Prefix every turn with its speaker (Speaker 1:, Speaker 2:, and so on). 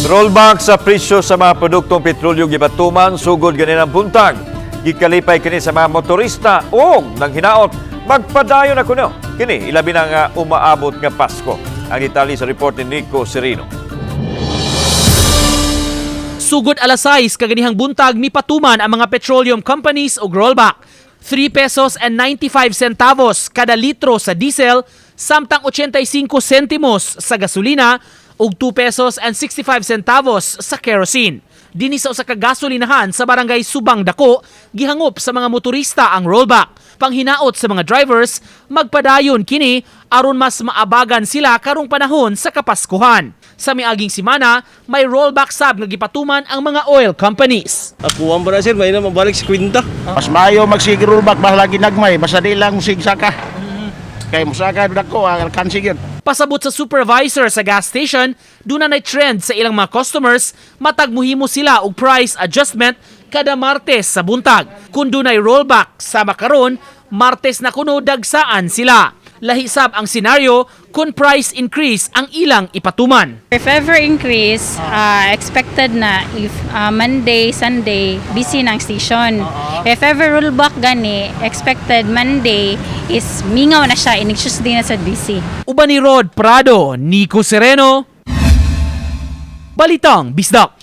Speaker 1: Rollback sa presyo sa mga produktong petrolyo gipatuman sugod ganinang buntag. Gikalipay kini sa mga motorista o nang hinaot magpadayon na kuno. Kini ilabi na nga umaabot nga Pasko. Ang detalye sa report ni Nico Serino.
Speaker 2: Sugod alas 6 kaganihang buntag, mipatuman ang mga petroleum companies og rollback. 3 pesos and 95 centavos kada litro sa diesel, samtang 85 centimos sa gasolina ug 2 pesos and 65 centavos sa kerosene. Dinhi sa usa ka gasolinahan sa Barangay Subang Dako, gihangop sa mga motorista ang rollback. Panghinaot sa mga drivers, magpadayon kini aron mas maabagan sila karong panahon sa Kapaskuhan. Sa miaging simana, may rollback sab nga gipatuman ang mga oil companies.
Speaker 3: Ako ang bara, sir, may na mabalik sa kwinta.
Speaker 4: Mas maayo magsige rollback, bahala ginagmay, basta di lang sig saka. Kay musaka dako ang alkansi gyud.
Speaker 2: Pasabot sa supervisor sa gas station, duna na trend sa ilang mga customers, matag muhimo sila og price adjustment kada Martes sa buntag. Kung dunay rollback sama karon, Martes na kuno dagsaan sila. Lahi sab ang senaryo kung price increase ang ilang ipatuman.
Speaker 5: If ever increase, expected na if Monday, Sunday, busy ng station. If ever rollback gani, expected Monday is mingaw na siya, inig Tuesday na sa busy.
Speaker 2: Uban ni Rod Prado, Nico Sereno, Balitang Bisdak.